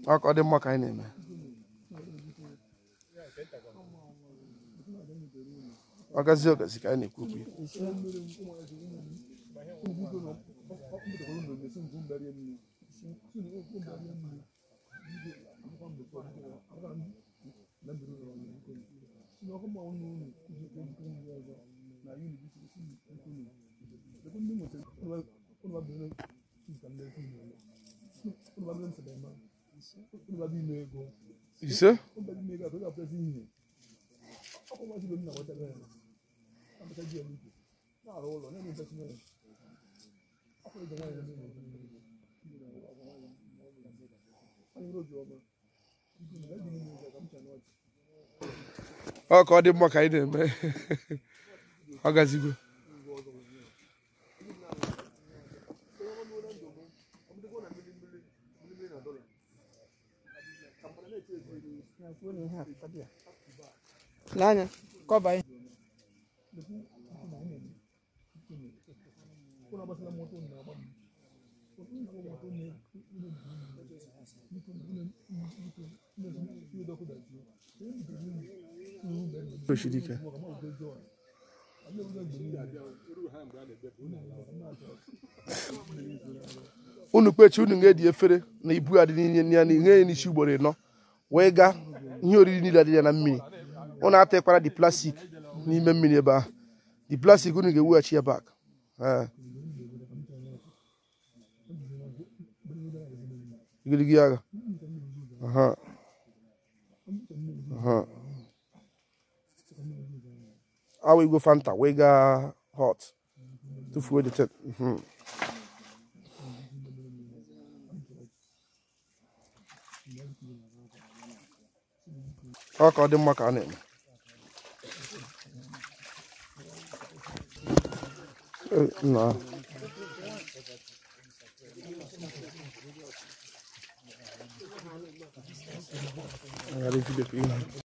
Ọ dị mma ka anyị na-eme. Ọgazi ọgazi ka anyị na-ekwu okwu. Ise? Ọ ka ọ dị mma ka anyị na-eme. Ọ gazigo. N'anya, kọba ihe. Osiri ike. Unu kpechi unu ga-edi efere na ibu adị n'inye ya na ihe n'isi ugboro ịnọ wee gaa ihe oriri niile adị ya na mmiri. Unu atakwara di plastik n'ime mmiri ebe ahụ. Di plastik unu ga-eweghachi ya back. Igirigi agha. Aha. Aha. Awa igwe Fanta wee gaa hot. Tufuo the ten. Ọ ka ọ dị mma ka a na-eme. Nna.